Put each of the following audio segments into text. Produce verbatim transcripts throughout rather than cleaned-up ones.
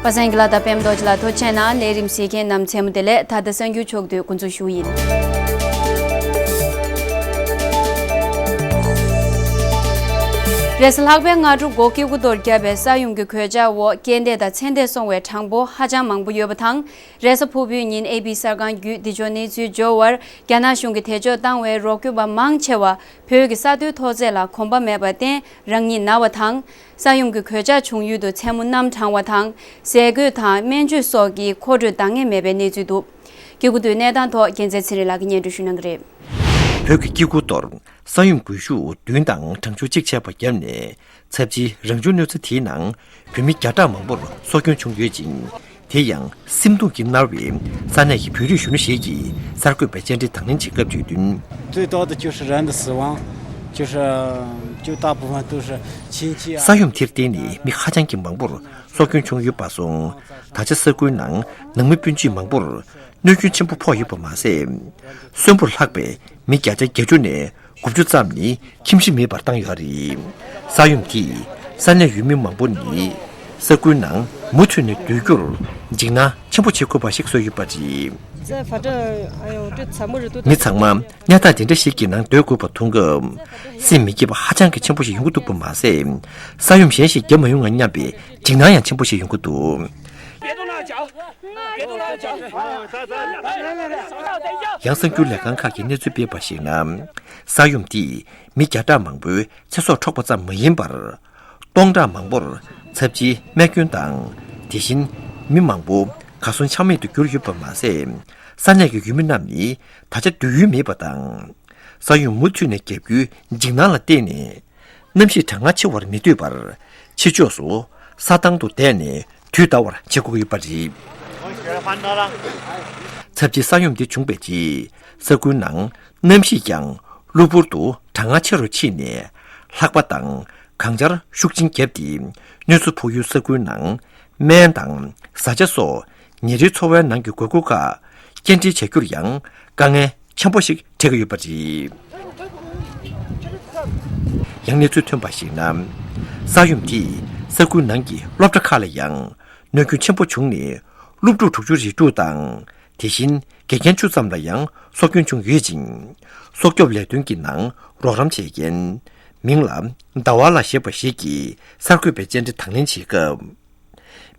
པ་སངས་དགེ་ལགས་དང་པད་མ་རྡོ་རྗེ་ལགས་ཐུགས་རྗེ་ཆེ་གནང་། ལས་རིམ་གཟིགས་མཁན་རྣམས་མཚན་མོ་བདེ་ལེགས། ད་ལྟ་གསར་འགྱུར་ཕྱོགས་བསྡུས་འགོ་འཛུགས་ཞུ་གི་ཡིན། རེས་གཟའ་ལྷག་པའི་སྔ་དྲོ་སྒོ་སྐྱེ་རྒུ་མདོར་བརྒྱབ་པའི་ས་ཡོམ་གྱི་གོད་ཆག་འོག་རྐྱེན་འདས་དང་ཚེ་འདས་སོང་བའི་གྲངས་འབོར་ཧ་ཅང་མང་པོ་ཡོད་པ་དང་། རེས་གཟའ་ཕུར་བུའི་ཉིན་ཨེ་པི་གསར་ཁང་བརྒྱུད་འདི་ཕྱོགས་གནས་ཚུལ་འབྱོར་བར། རྒྱ་ནག་གཞུང་གིས་དེ་ཕྱོགས་བཏང་བའི་རོགས་སྐྱོར་པ་མང་ཆེ་བ་བོད་ཀྱི་ས་མཐོའི་མཐོ་ཚད་ལ་གོམས་པ་མེད་པར་བརྟེན་རང་ཉིད་ན་བ་དང་། ས་ཡོམ་གྱི་གོད་ཆག་བྱུང་ཡུལ་དུ་མཚན་མོ་གནམ་གྲང་བ་དང་ཟས་གོས་དང་སྨན་བཅོས་སོགས་ཀྱི་མཁོ་སྤྲོད་འདང་ངེས་མེད་པའི་གནས་ཚུལ་འདུག། སྐྱེ་རྒུ་མདོའི་གནས་སྟངས་ཐོག་རྒྱལ་མཚན་ཚེ་རིང་ལགས་ཀྱིས་སྙན་སྒྲོན་ཞུ་གནང་གི་རེད། བོད་ཀྱི་སྐྱེ་རྒུ་མདོར་ས་ཡོམ་རྒུད་ཤུགས་བདུན་དང་གྲངས་ཆུང་གཅིག་ཆད་པ་བརྒྱབ་ནས། ཚབས་ཆེའི་རང་བྱུང་གནོད་འཚེ་དེའི་ནང་བོད་མི་བརྒྱ་ཕྲག་མང་པོར་སྲོག་སྐྱོན་བྱུང་ཡོད་ཅིང་། དེ་ཡང་སེམས་སྡུག་གིས་མནར་བའི་ས་གནས་ཀྱི་བོད་རིགས་གཞོན་ནུ་ཞིག་གིས་གསར་འགོད་པའི་བཅར་འདྲི་དང་ལེན་བྱེད་སྐབས་བརྗོད་དོན། 最多的就是人的死亡，就是就大部分都是亲戚啊。 ས་ཡོམ་དེར་བརྟེན་ནས་མི་ཧ་ཅང་གི་མང་པོར་སྲོག་སྐྱོན་བྱུང་ཡོད་པ་སོང་། ད་ཆ་ས་ཁུལ་ནང་ནང་མི་སྤུན་མཆེད་མང་པོར་གནོད་སྐྱོན་ཆེན་པོ་ཕོག་ཡོད་པ་མ་ཟད། གསོན་པོར་ལྷག་པའི་མི་བརྒྱ་ཆ་བརྒྱད་ཅུ་ནས་དགུ་བཅུ་ཙམ་ནི་ཁྱིམ་གཞིས་མེད་པར་བཏང་ཡོད་རེད། ས་ཡོམ་དེས་ས་གནས་ཡུལ་མི་མང་པོ་ནི་ས་ཁུལ་ནང་མུ་མཐུད་ནས་སྡོད་རྒྱུར་འཇིགས་སྣང་ཆེན་པོ་བྱེད་དགོས་པ་ཞིག་བཟོས་ཡོད་པ་རེད། 这反正，哎呦，这惨不忍睹的。 མི་ཚང་མ་གནས་སྟངས་དེ་འདྲ་ཞིག་གི་ནང་སྡོད་དགོས་པ་མཐོང་སྐབས། སེམས་མི་སྐྱིད་པ་ཧ་ཅང་གི་ཆེན་པོ་ཞིག་ཡོང་གི་འདུག་པ་མ་ཟད། ས་ཡོམ་གཞན་ཞིག་བརྒྱབ་མ་ཡོང་ང་སྙམ་པའི་འཇིགས་སྣང་ཡང་ཆེན་པོ་ཞིག་ཡོང་གི་འདུག། ཡང་གསར་འགྱུར་ལས་ཁང་ཁག་གིས་གནས་ཚུལ་སྤེལ་བར་གཞིགས་ན། ས་ཡོམ་དེས་མི་བརྒྱ་ཕྲག་མང་པོའི་ཚེ་སྲོག་འཕྲོག་པ་ཙམ་མ་ཡིན་པར། སྟོང་ཕྲག་མང་པོར་ཚབས་ཆེའི་རྨས་སྐྱོན་དང་། དེ་བཞིན་མི་མང་པོ་གར་སོང་ཆ་མེད་དུ་གྱུར་ཡོད་པ་མ་ཟད། ས་གནས་ཀྱི་ཡུལ་མི་རྣམས་ནི་ད་ཆ་སྡོད་ཡུལ་མེད་པ་དང་། ས་ཡོམ་མུ་མཐུད་ནས་བརྒྱབ་རྒྱུའི་འཇིགས་སྣང་ལ་བརྟེན་ནས། གནམ་གཤིས་གྲང་ངར་ཆེ་བར་མི་སྡོད་པར། ཕྱི་ཕྱོགས་སུ་ས་ཐང་དུ་བསྡད་ནས་དུས་འདའ་བར་བྱེད་དགོས་ཀྱི་ཡོད་པ་རེད། ཚབས་ཆེའི་ས་ཡོམ་འདི་བྱུང་བའི་རྗེས། ས་ཁུལ་ནང་གནམ་གཤིས་ཀྱང་གློ་བུར་དུ་གྲང་ངར་ཆེ་རུ་ཕྱིན་ནས། ལྷགས་པ་དང་གངས་ཆར་ཤུགས་ཆེན་བརྒྱབ་སྟེ། གནོད་འཚེ་ཕོག་ཡུལ་ས་ཁུལ་ནང་སྨན་དང་བཟའ་བཅའ་སོགས་ཉིན་རེའི་འཚོ་བའི་ནང་གི་དགོས་མཁོ་ཁག་སྐྱེལ་འདྲེན་བྱ་རྒྱུར་ཡང་དཀའ་ངལ་ཆེན་པོ་ཞིག་འཕྲད་ཀྱི་ཡོད་པ་རེད། ཡང་གནས་ཚུལ་ཐོན་པར་གཞིགས་ན། ས་ཡོམ་དེས་ས་ཁུལ་ནང་གི་སློབ་གྲྭ་ཁག་ལ་ཡང་གནོད་སྐྱོན་ཆེན་པོ་བྱུང་ནས། སློབ་ཕྲུག་དྲུག་ཅུ་རེ་དྲུག་དང་། དེ་བཞིན་དགེ་རྒན་བཅུ་ཙམ་ལ་ཡང་སྲོག་སྐྱོན་བྱུང་ཡོད་ཅིང་། སྲོག་སྐྱོབ་ལས་དོན་གྱི་ནང་རོགས་རམ་བྱེད་མཁན་མིང་ལ་ཟླ་བ་ལགས་ཞེས་པ་ཞིག་གིས་གསར་འགོད་པའི་བཅར་འདྲི་དང་ལེན་བྱེད་སྐབས།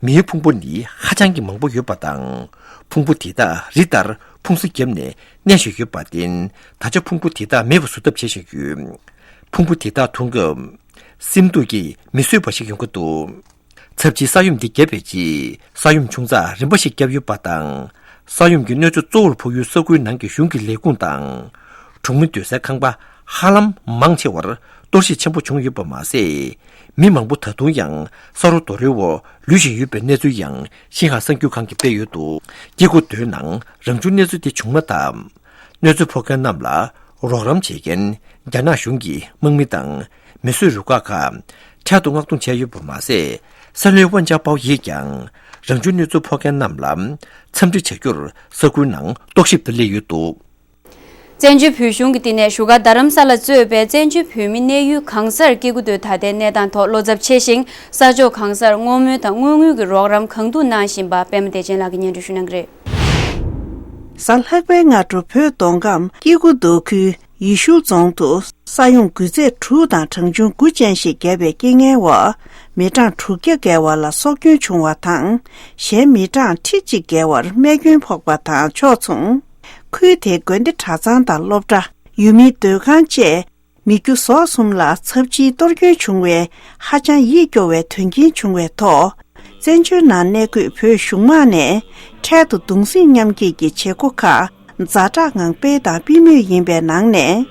མིའི་ཕུང་པོ་ནི་ཧ་ཅང་གི་མང་པོ་ཡོད་པ་དང་། ཕུང་པོ་དེ་དག་རི་ལྟར་ཕུང་གསོ་བརྒྱབ་ནས་གནས་བཞིན་ཡོད་པར་བརྟེན། ད་ཆ་ཕུང་པོ་དེ་དག་མེད་པ་བཟོ་ཐབས་བྱེད་བཞིན་ཡོད། ཕུང་པོ་དེ་དག་མཐོང་སྐབས། སེམས་སྡུག་གིས་མི་བཟོད་པ་ཞིག་ཡོང་གི་འདུག། ཚབས་ཆེའི་ས་ཡོམ་འདི་བརྒྱབ་པའི་རྗེས། ས་ཡོམ་ཆུང་ཙག་རིམ་པ་ཞིག་བརྒྱབ་ཡོད་པ་དང་། ས་ཡོམ་གྱི་གནོད་འཚེ་གཙོ་བོར་ཕོག་ཡུལ་ས་ཁུལ་ནང་གི་གཞུང་གི་ལས་ཁུངས་དང་། གྲོང་མི་སྡོད་སའི་ཁང་པ་ཧ་ལམ་མང་ཆེ་བར་གཏོར་བཤིག་ཆེན་པོ་བྱུང་ཡོད་པ་མ་ཟད། མི་མང་པོ་ད་དུང་ཡང་ས་རོ་རྡོ་རོའི་འོག་ལུས་བཞིན་ཡོད་པའི་གནས་ཚུལ་ཡང་ཤིན་ཧྭ་གསར་འགྱུར་ཁང་གིས་སྤེལ་ཡོད་འདུག། སྐྱེ་རྒུ་མདོའི་ནང་རང་བྱུང་གནོད་འཚེ་དེ་བྱུང་མ་ཐག། གནོད་འཚེ་ཕོག་མཁན་རྣམས་ལ་རོགས་རམ་བྱེད་མཁན་རྒྱ་ནག་གཞུང་གི་དམག་མི་དང་མི་གསོད་རུ་ཁག་ཁག་འཕྲལ་དུ་མངགས་གཏོང་བྱས་ཡོད་པ་མ་ཟད། སེ་ལུའི་ཝན་ཅཱ་པའོ་ཡིས་ཀྱང་རང་བྱུང་གནོད་འཚེ་ཕོག་མཁན་རྣམས་ལ་འཚམས་འདྲི་བྱ་རྒྱུར་ས་ཁུལ་ནང་རྟོག་ཞིབ་ཏུ་སླེབས་ཡོད་འདུག། བཙན་བྱོལ་བོད་གཞུང་གི་བསྟི་གནས་བཞུགས་སྒར་རྡ་རམ་ས་ལ་གཙོས་པའི་བཙན་བྱོལ་བོད་མི་གནས་ཡུལ་གང་སར་སྐྱེ་རྒུ་མདོའི་ད་ལྟའི་གནས་སྟངས་ཐོག་བློ་འཚབ་ཆེ་ཞིང་། ས་ཕྱོགས་གང་སར་བསྔོ་སྨོན་དང་དངོས་དངོས་ཀྱི་རོགས་རམ་གང་ཐུབ་གནང་བཞིན་པ་པད་མ་བདེ་ཆེན་ལགས་ཀྱིས་སྙན་སྒྲོན་ཞུ་གནང་གི་རེད། གཟའ་ལྷག་པའི་སྔ་དྲོ་བོད་མདོ་ཁམས་སྐྱེ་རྒུ་མདོ་ཁུལ་ཡེ་ཤུལ་རྫོང་དུ་ས་ཡོམ་འགུལ་ཚད་དྲུག་དང་གྲངས་ཆུང་དགུ་ཅན་ཞིག་བརྒྱབ་པའི་རྐྱེན་ངན་འོག་མི་གྲངས་དྲུག་བརྒྱ་བརྒལ་བ་ལ་སྲོག་སྐྱོན་བྱུང་བ་དང་། གཞན་མི་གྲངས་ཁྲི་གཅིག་བརྒལ་བར་རྨས་སྐྱོན་ཕོག་པ་དང་ཕྱོགས་མཚུངས། ཁུལ་དེའི་དགོན་སྡེ་གྲྭ་ཚང་དང་སློབ་གྲྭ། ཡུལ་མིའི་སྡོད་ཁང་བཅས། མི་རྒྱུ་ཟོག་གསུམ་ལ་ཚབས་ཆེའི་གཏོར་སྐྱོན་བྱུང་བའི་ཧ་ཅང་ཡིད་སྐྱོ་བའི་དོན་རྐྱེན་བྱུང་བའི་ཐོག། བཙན་བྱོལ་ནང་གནས་འཁོད་བོད་གཞུང་མང་ནས་འཕྲལ་དུ་གདུང་སེམས་མཉམ་སྐྱེད་ཀྱི་བྱེད་སྒོ་ཁག་ཛ་དྲག་ངང་སྤེལ་དང་སྤེལ་མུས་ཡིན་པའི་ནང་ནས།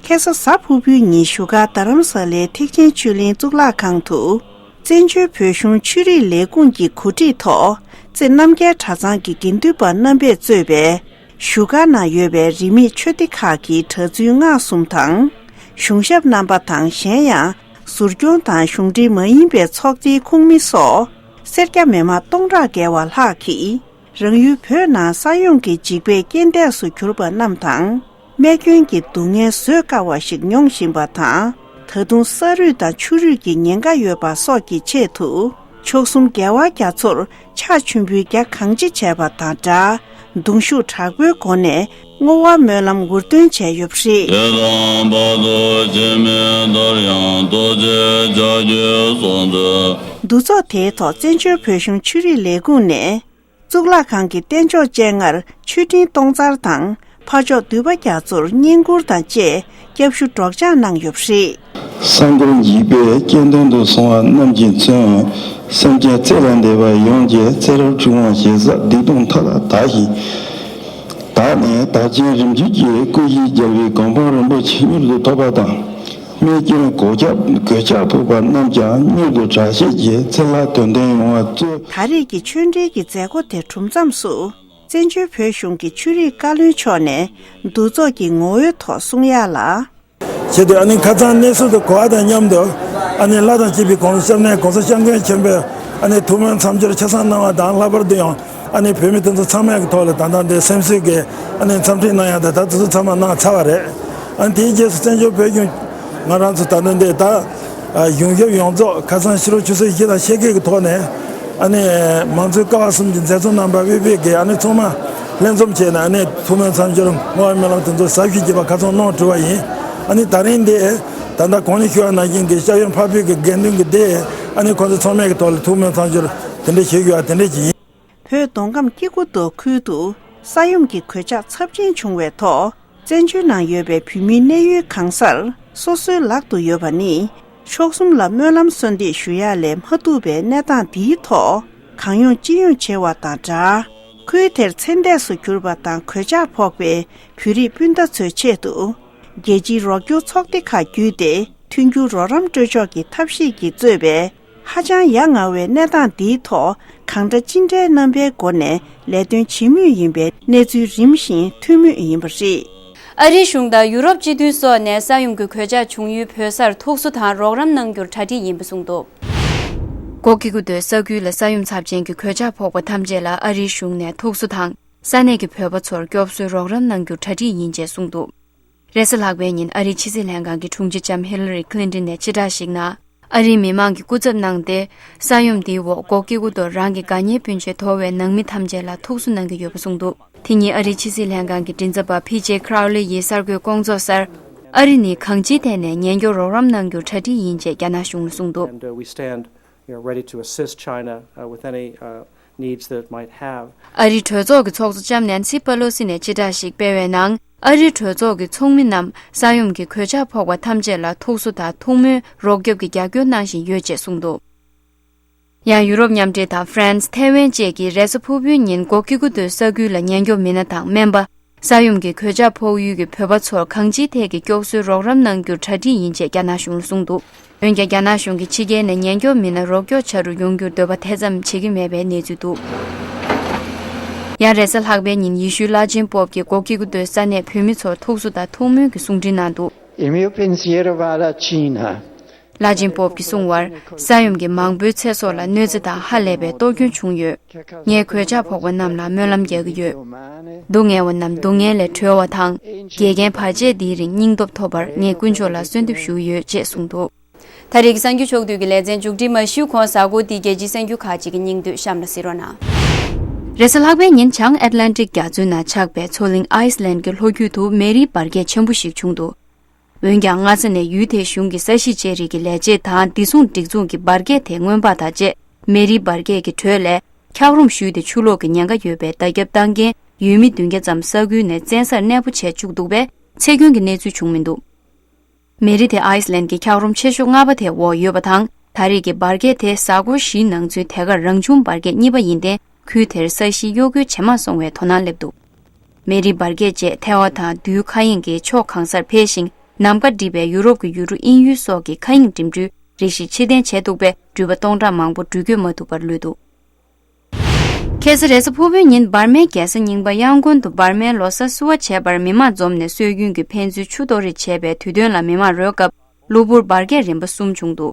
ཁ་སང་གཟའ་ཕུར་བུའི་ཉིན་བཞུགས་སྒར་རྡ་རམ་ས་ལའི་ཐེག་ཆེན་ཆོས་གླིང་གཙུག་ལག་ཁང་དུ། བཙན་བྱོལ་བོད་གཞུང་ཆོས་རིག་ལས་ཁུངས་ཀྱི་གོ་སྒྲིག་ཐོག་རྩེ་རྣམ་རྒྱལ་གྲྭ་ཚང་གི་དགེ་འདུན་པ་རྣམ་པས་གཙོས་པའི་བཞུགས་སྒར་ནང་ཡོད་པའི་རིས་མེད་ཆོས་སྡེ་ཁག་གི་གྲྭ་བཙུན་སྔགས་གསུམ་དང་། གཞུང་ཞབས་རྣམ་པ་དང་གཞན་ཡང་ཟུར་སྐྱོང་དང་གཞུང་འབྲེལ་མ་ཡིན་པའི་ཚོགས་སྡེའི་ཁོངས་མི་སོགས་སེར་སྐྱ་མི་མང་སྟོང་ཕྲག་བརྒལ་བ་ལྷག་གིས། རང་ཡུལ་བོད་ནང་ས་ཡོམ་གྱི་འཇིགས་པས་རྐྱེན་འདས་སུ་གྱུར་པ་རྣམས་དང་། རྨས་སྐྱོན་གྱི་སྡུག་བསྔལ་བཟོད་དཀའ་བ་ཞིག་མྱོང་བཞིན་པ་དང་། ད་དུང་ས་རུད་དང་ཆུ་རུད་ཀྱི་ཉེན་ཁ་ཡོད་པ་སོགས་ཀྱི་ཆེད་དུ། མཆོག་གསུམ་རྒྱལ་བ་རྒྱ་མཚོར་ཕྱག་མཆོད་འབུལ་རྒྱ་གང་ཆེ་བྱས་པ་དང་སྦྲགས། གདུང་ཤུགས་དྲག་པོའི་སྒོ་ནས་བསྔོ་བ་སྨོན་ལམ་འུར་འདོན་བྱས་ཡོད་པ་རེད། དེ་དང་བར་དུ་འཆི་མེད་དར་དབྱངས་རྡོ་རྗེ་ལྕགས་ཀྱུས་སྲོག་འཛིན། འདུ་ཚོགས་དེའི་ཐོག་བཙན་བྱོལ་བོད་གཞུང་ཆོས་རིག་ལས་ཁུངས་ནས། གཙུག་ལག་ཁང་གི་རྟེན་མཆོག་སྤྱན་སྔར་མཆོད་སྤྲིན་སྟོང་རྩར་དང་། ཕ་མཆོག་འདུས་པ་རྒྱ་མཚོར་བསྙེན་བཀུར་དང་བཅས་སྐྱབས་ཞུ་སྒྲོག་སྦྱང་གནང་ཡོད་པ་རེད། གསང་འཁོར་འཇིགས་པའི་སྐྱེ་གདོན་དུ་སོང་བ་རྣམས་ཀྱི་མཚོན། སེམས་ཅན་ཚེ་ལས་འདས་པ་ཡོངས་ཀྱི་ཚེ་རབས་འཁྲུལ་འཁོར་ཞེ་ས་སྡིག་ལྟུང་མཐའ་ལ་དག་ཞིང་། དག་ནས་དག་ཅིང་རིམ་གྱིས་ཀྱི་སྐུ་བཞིའི་རྒྱལ་བའི་གོ་འཕང་རིན་པོ་ཆེ་མྱུར་དུ་ཐོབ་པ་དང་། རྨས་སྐྱོན་གོད་ཆག་གོད་ཆག་ཕོག་པ་རྣམས་ཀྱང་མྱུར་དུ་དྲག་ཤེས་ཀྱི་ཚེ་ལྷ་དོན་ལྡན་ཡོང་བ་སྩོལ། ད་རེས་ཀྱི་ཆོས་འབྲེལ་གྱི་མཛད་སྒོ་དེ་གྲུབ་མཚམས་སུ། བཙན་བྱོལ་བོད་གཞུང་གི་ཆོས་རིག་བཀའ་བློན་མཆོག་ནས་འདུ་ཚོགས་ཀྱི་ངོ་བོའི་ཐོག་གསུང་ཡག་ལ། བྱས་ཏེ་ཨ་ནི་ཁ་སང་གནས་ཚུལ་དུ་གོ་བ་དང་མཉམ་དུ། ཨ་ནི་ལྷ་དང་བཅས་པའི་གོང་ས་སྐྱབས་གནས་གོང་ས་སྐྱབས་མགོན་ཆེན་པོས་ཨ་ནི་ཐུགས་སྨོན་མཚམས་སྦྱོར་ཆ་ཚང་གནང་བ་དང་། ལྷག་པར་དུ་ཡང་ཨ་ནི་བོད་མི་དེ་ཚོ་ཚང་མའི་གི་ཐོག་ལ་ད་ལྟ་འདི་སེམས་གསོའི་གི་ཨ་ནི་འཚམས་འདྲི་གནང་ཡག་དང་། ད་དེ་ཚོ་ཚང་མ་གནང་ཚར་བ་རེད། ཨ་ནི་དེའི་རྗེས་སུ་བཙན་བྱོལ་བོད་གཞུང་ང་རང་ཚོ་ད་ལྟ་འདི་ད་གཞུང་ཞབས་ཡོངས་རྫོགས་ཁ་སང་ཕྱི་དྲོ་ཆུ་ཚོད་བཞི་དང་ཕྱེད་ཀའི་གི་ཐོག་ནས། ཨ་ནི་མང་གཙོའི་ཀ་བ་གསུམ་གྱི་མཛད་གཙོ་རྣམ་པ་དབུས་པའི་གི་ཨ་ནི་ཚང་མ་ལྷན་འཛོམས་བྱས་ནས། ཨ་ནི་ཐུགས་སྨོན་མཚམས་སྦྱོར་བསྔོ་བ་སྨོན་ལམ་དེ་ཚོ་ཟབ་ཞི་བགྱིས་པ་ཁ་སང་གནང་གྲུབ་པ་ཡིན། ཨ་ནི་ད་རིང་འདི་ད་ལྟ་གོང་ནས་ཞུ་བ་ནང་བཞིན་གྱི་སྐྱབས་ཡུལ་འཕགས་བོད་ཀྱི་དགེ་འདུན་གྱི་སྡེ། ཨ་ནི་ཁོང་ཚོ་ཚང་མའི་གི་ཐོག་ལ་ཐུགས་སྨོན་མཚམས་སྦྱོར་དེ་འདྲ་བྱེད་དགོས་པ་དེ་འདྲ་ཅིག་ཡིན། བོད་མདོ་ཁམས་སྐྱེ་རྒུ་མདོ་ཁུལ་དུ་ས་ཡོམ་གྱི་གོད་ཆག་ཚབས་ཆེན་བྱུང་བའི་ཐོག་བཙན་བྱོལ་ནང་ཡོད་པའི་བོད་མིའི་གནས་ཡུལ་གང་སར་སོ་སོའི་ལག་ཏུ་ཡོད་པ་ནི། མཆོག་གསུམ་ལ་སྨོན་ལམ་གསོལ་འདེབས་ཞུ་ཡག་ལས་མ་ཐུབ་པའི་གནས་སྟངས་འདིའི་ཐོག་གང་ཡོང་ཅི་ཡོང་བྱེད་པ་དང་སྦྲགས། ཁུལ་དེར་ཚེ་འདས་སུ་གྱུར་པ་དང་གོད་ཆག་ཕོག་པའི་བོད་རིགས་སྤུན་ཟླ་ཚོའི་ཆེད་དུ། རྒྱལ་སྤྱིའི་རོགས་སྐྱོར་ཚོགས་སྡེ་ཁག་བརྒྱུད་དེ་མཐུན་འགྱུར་རོགས་རམ་སྤྲོད་ཕྱོགས་ཀྱི་ཐབས་ཤེས་ཀྱིས་གཙོས་པའི་ཧ་ཅང་ཡ་ང་བའི་གནས་སྟངས་འདིའི་ཐོག་གང་འདྲ་ཅི་འདྲའི་རྣམ་པའི་སྒོ་ནས་ལས་དོན་བྱེད་མུས་ཡིན་པའི་གནས་ཚུལ་རིམ་བཞིན་ཐོན་མུས་ཡིན་པ་རེད། ཨ་རིའི་གཞུང་དང་ཡུ་རོབ་སྤྱི་མཐུན་སོགས་ནས་ས་ཡོམ་གྱི་གོད་ཆག་བྱུང་ཡུལ་བོད་སར་ཐུགས་གསོ་དང་རོགས་རམ་གནང་རྒྱུར་གྲ་སྒྲིག་ཡིན་པ་གསུངས་འདུག། སྒོ་སྐྱེ་རྒུ་མདོའི་ས་ཁུལ་ལ་ས་ཡོམ་ཚབས་ཆེན་གྱི་གོད་ཆག་ཕོག་པ་ཐམས་ཅད་ལ་ཨ་རིའི་གཞུང་ནས་ཐུགས་གསོ་དང་། ས་གནས་ཀྱི་བོད་པ་ཚོར་སྐྱོབ་གསོའི་རོགས་རམ་གནང་རྒྱུར་གྲ་སྒྲིག་ཡིན་ཅེས་གསུངས་འདུག། རེས་གཟའ་ལྷག་པའི་ཉིན་ཨ་རིའི་ཕྱི་སྲིད་ལྷན་ཁང་གི་དྲུང་ཆེ་ལྕམ་ཧི་ལ་རི་ཁི་ལིན་ཏིན་ནས་སྤྱི་བསྒྲགས་ཤིག་ནང་། ཨ་རིའི་མི་མང་གིས་སྐུ་ཚབ་གནང་སྟེ། ས་ཡོམ་འདིའི་འོག་སྒོ་སྐྱེ་རྒུ་མདོར་རང་གི་དགའ་ཉེ་སྤུན་མཆེད་དོར་བའི་ནང་མི་ཐམས་ཅད་ལ་ཐུགས་གསོ་གནང་གི་ཡོད་པ་གསུངས་འདུག། དེ་ཉིན་ཨ་རིའི་ཕྱི་སྲིད་ལྷན་ཁང་གི་མགྲིན་ཚབ་པ་ཕི་ཇེ་ཁི་རའོ་ལི་ཡིས་གསར་འགོད་སྐོང་ཚོགས་སར། ཨ་རི་ནི་གང་ཅིའི་ཐད་ནས་ཉེན་སྐྱོབ་རོགས་རམ་གནང་རྒྱུར་གྲ་སྒྲིག་ཡིན་ཅེས་རྒྱ་ནག་གཞུང་ལ་གསུངས་འདུག། And, uh, we stand, you know, ready to assist China, uh, with any, uh, needs that it might have. ཨ་རིའི་གྲོས་ཚོགས་ཀྱི་ཚོགས་གཙོ་ལྕམ་ནན་སི་པེ་ལོ་སི་ནས་སྤྱི་བསྒྲགས་ཤིག་སྤེལ་བའི་ནང་། ཨ་རིའི་གྲོས་ཚོགས་ཀྱི་ཚོགས་མི་རྣམས་ས་ཡོམ་གྱི་གོད་ཆག་ཕོག་པ་ཐམས་ཅད་ལ་ཐུགས་གསོ་དང་ཐུགས་སྨོན། རོགས་སྐྱོབ་ཀྱི་རྒྱབ་སྐྱོར་གནང་བཞིན་ཡོད་ཅེས་གསུངས་འདུག། ཡང་ཡུ་རོབ་མཉམ་འབྲེལ་དང་ཧྥ་རན་སི། ཐའེ་ཝན་བཅས་ཀྱིས་རེས་གཟའ་ཕུར་བུའི་ཉིན་སྒོ་སྐྱེ་རྒུ་མདོའི་ས་ཁུལ་ལ་ཉེན་སྐྱོབ་མི་སྣ་དང་སྨན་པ། ས་ཡོམ་གྱི་གོད་ཆག་ཕོག་ཡུལ་གྱི་བོད་པ་ཚོར་གང་ཅིའི་ཐད་ཀྱི་སྐྱོབ་གསོའི་རོགས་རམ་གནང་རྒྱུར་གྲ་སྒྲིག་ཡིན་ཅེས་རྒྱ་ནག་གཞུང་ལ་གསུངས་འདུག། འོན་ཀྱང་རྒྱ་ནག་གཞུང་གིས་ཕྱི་རྒྱལ་ནས་ཉེན་སྐྱོབ་མི་སྣ་རོགས་སྐྱོར་བྱ་རུ་ཡོང་རྒྱུར་འདོད་པ་དེ་ཙམ་བྱེད་ཀྱི་མེད་པའི་གནས་ཚུལ་འདུག། ཡང་རེས་གཟའ་ལྷག་པའི་ཉིན་ཡེ་ཤུའི་བླ་ཆེན་པོབ་ཀྱིས་སྒོ་སྐྱེ་རྒུ་མདོའི་ས་གནས་བོད་མི་ཚོར་ཐུགས་གསོ་དང་ཐུགས་སྨོན་གྱི་གསུང་འཕྲིན་གནང་འདུག། Il mio pensiero va alla Cina. བླ་ཆེན་པོབ་ཀྱིས་གསུངས་པར། ས་ཡོམ་གྱིས་མང་པོའི་ཚེ་སྲོག་ལ་གནོད་འཚེ་དང་ཧ་ལས་པའི་གཏོར་སྐྱོན་བྱུང་ཡོད། ངས་གོད་ཆག་ཕོག་པ་རྣམས་ལ་སྨོན་ལམ་རྒྱག་གི་ཡོད། སྡུག་བསྔལ་བ་རྣམས་སྡུག་བསྔལ་ལས་གྲོལ་བ་དང་། འགལ་རྐྱེན་བར་ཆད་འདིའི་རིང་སྙིང་སྟོབས་ཐོབ་པར་ངས་དཀོན་མཆོག་ལ་གསོལ་འདེབས་ཞུ་གི་ཡོད་ཅེས་གསུངས་འདུག། ད་རེས་ཀྱི་གསར་འགྱུར་ཕྱོགས་བསྡུས་ཀྱི་ལེ་ཚན་མཇུག་སྒྲིལ་མ་ཞུས་གོང་། གཟའ་འཁོར་འདིའི་རྒྱལ་སྤྱིའི་གསར་འགྱུར་ཁག་ཅིག་གི་སྙིང་བསྡུས་གཤམ་ལ་གཟིགས་རོགས་གནང་། རེས་གཟའ་ལྷག་པའི་ཉིན་བྱང་ཨེཊ་ལན་ཊིག་རྒྱ་མཚོའི་ནང་ཆགས་པའི་མཚོ་གླིང་ཨའི་སི་ལན་གྱི་ལྷོ་རྒྱུད་དུ་མེ་རིའི་འབར་གས་ཆེན་པོ་ཞིག་བྱུང་འདུག། འོན་ཀྱང་། སྔ་ས་ནས་ཡུལ་དེའི་གཞུང་གི་ས་གཞི་བཅད་རིགས་ཀྱི་ལས་བྱེད་དང་། བདེ་སྲུང་སྒྲིག་འཛུགས་ཀྱིས་འབར་གས་དེ་མངོན་པ་དང་བཅས། མེ་རིའི་འབར་གས་ཀྱི་ཁྲོད་ལས། འཁྱགས་རོམ་བཞུས་ཏེ་ཆུ་ལོག་གི་ཉེན་ཁ་ཡོད་པའི་བརྡ་ཁྱབ་བཏང་རྐྱེན། ཡུལ་མི་བདུན་བརྒྱ་ཙམ་ས་ཁུལ་ནས་བཙན་སར་གནས་སྤོ་བྱས་བཅུག་འདུག་པས། འཚེ་སྐྱོན་གྱི་གནས་ཚུལ་བྱུང་མི་འདུག། མེ་རི་དེ་ཨའི་སི་ལན་གྱི་འཁྱགས་རོམ་ཆེ་ཤོས་ལྔ་པ་དེའི་འོག་ཡོད་པ་དང་། ད་རེས་ཀྱི་འབར་གས་དེ་གཟའ་འཁོར་བཞིའི་ནང་ཚུན་དེ་གར་རང་བྱུང་འབར་གས་གཉིས་པ་ཡིན་ཏེ། ཁུལ་དེར་ས་གཞི་གཡོ་འགུལ་ཇེ་མང་སོང་བའི་དོ་སྣང་སླེབས་འདུག། མེ་རིའི་འབར་གས་རྗེས་ཐལ་བ་དང་རྡུལ་མཁའ་དབྱིངས་ཀྱི་ཕྱོགས་གང་སར་འཕེལ་ཞིང་། ནམ་མཁའ་བསྒྲིབས་པའི་ཡུ་རོབ་ཀྱི་ཡུལ་གྲུ་དབྱིན་ཡུལ་སོགས་ཀྱི་མཁའ་དབྱིངས་འགྲིམ་འགྲུལ་རེ་ཞིག་ཕྱིར་འཐེན་བྱས་འདུག་པས། འགྲུལ་པ་སྟོང་ཕྲག་མང་པོ་འགྲུལ་སྐྱོད་མ་ཐུབ་པར་ལུས་འདུག། ཁ་སང་རེས་གཟའ་ཕུར་བུའི་ཉིན་འབར་མའི་རྒྱལ་ས་རྙིང་པ་ཡང་ཀོན་དུ་འབར་མའི་ལོ་གསར་བསུ་བ་བྱས་པར་མི་མང་འཛོམས་ནས་སྲོལ་རྒྱུན་གྱི་ཕན་ཚུན་ཆུ་གཏོར་རེས་བྱས་པའི་དུས་སྟོན་ལ་མི་མང་རོལ་སྐབས། གློ་བུར་འབར་གས་རིམ་པ་གསུམ་བྱུང་འདུག།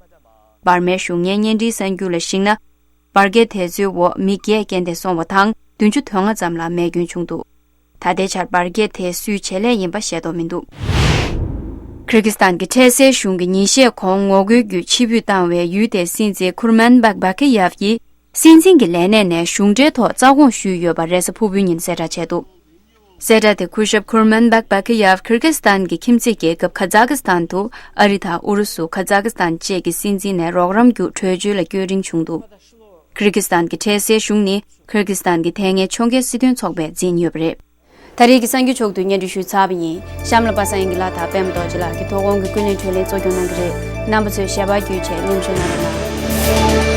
འབར་མའི་གཞུང་གཉེར་བརྙན་འཕྲིན་གསར་འགྱུར་ལ་གཞིགས་ན། འབར་གས་དེ་ཚོའི་འོག་མི་བརྒྱད་རྐྱེན་འདས་སོང་བ་དང་། བདུན་ཅུ་དོན་ལྔ་ཙམ་ལ་རྨས་སྐྱོན་བྱུང་འདུག། ད་ལྟའི་ཆར་འབར་གས་དེ་སུའི་བྱེད་ལས་ཡིན་པ་ཤེས་རྟོགས་མི་འདུག། ཁིར་ཀི་སི་ཐན་གྱི་འཕྲལ་སེལ་གཞུང་གིས་ཉིན་ཤས་གོང་ངོ་རྒོལ་བརྒྱུད་ཕྱིར་འབུད་བཏང་བའི་ཡུལ་དེའི་སྲིད་འཛིན་ཁུར་མན་བག་བྷ་ཁི་ཡབ་ཀྱིས་སྲིད་འཛིན་གྱི་ལས་གནས་ནས་གཞུང་འབྲེལ་ཐོག་རྩ་དགོངས་ཞུས་ཡོད་པ་རེས་གཟའ་ཕུར་བུའི་ཉིན་གསལ་བསྒྲགས་བྱས་འདུག་གསལ་བསྒྲགས་དེ་སྐུ་ཞབས་ཁུར་མན་བག་བྷ་ཁི་ཡབ་ཁིར་ཀི་སི་ཐན་གྱི་ཁྱིམ་མཚེས་རྒྱལ་ཁབ་ཁ་ཛ་ཀི་སི་ཐན་དུ་ཨ་རི་དང་ཨུ་རུ་སུ། ཁ་ཛ་ཀི་སི་ཐན་བཅས་ཀྱི་སྲིད་འཛིན་ནས་རོགས་རམ་བརྒྱུད་བྲོས་བྱོལ་ལ་བསྐྱོད་རིན་བྱུང་འདུག་ཁིར་ཀི་སི་ཐན་གྱི་འཕྲལ་སེལ་གཞུང་ནི་ཁིར་ཀི་སི་ཐན་གྱི་དེ་སྔའི་ཕྱོགས་འགལ་སྲིད་དོན་ཚོགས་པས་འཛིན་ཡོད་པ་རེད། ད་རེས་ཀྱི་གསར་འགྱུར་ཕྱོགས་བསྡུས་སྙན་སྒྲོན་ཞུས་ཚར་བ་ཡིན། གཤམ་ལ་པ་སངས་དབྱངས་སྐྱིད་ལགས་དང་པད་མ་རྡོ་རྗེ་ལགས་ཀྱིས་དོ་དགོང་གི་ཀུན་གླེང་བགྲོ་གླེང་གཙོ་སྐྱོང་གནང་གི་རེད། རྣམ་པ་ཚོས་ཞལ་པར་བརྒྱུད་བྱས་མཉམ་ཞུགས་གནང་རོགས་གནང་།